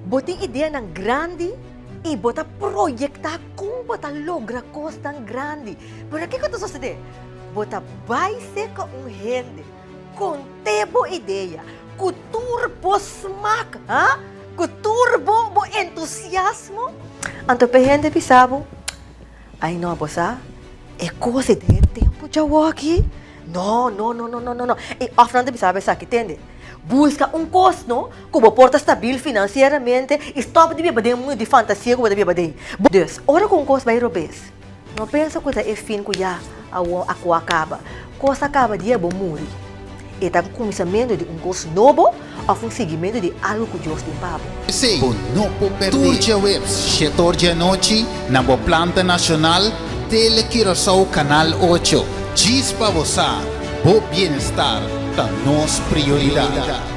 Bo tin ideanan grandi i bo ta proyektá kon bo ta logra kosnan grandi. Pero kiko ta sosodé? Bo ta bai serka un hende, kont'é bo idea ku tur bo smak, ha? Ku tur bo bo entusiasmo. Anto p'e hende bisa bo, Ai no, bo sa, e kos ei den e tempu djawoki. No, no, no, no, no, no, no. I òf nan ta bisa bo esaki, tende. Buska un kos, no, ku bo por ta stabil finansieramente i stòp di biba den e mundu di fantasia ku bo ta biba den. Dus, ora ku un kos bai robes, no pensa ku ta e fin ku ya awor a ku a kaba. Kos a kaba dia bo muri. E ta kuminsamentu di un kos nobo òf un siguimentu di algu ku Dios tin pa bo. P'esei, bo no por pèrdè. Tur djaweps, shetor djanochi, na bo planta nashonal, Tele Curaçao Kanal ocho. Djis pa bo sa, bo bienestar ta nos prioridat.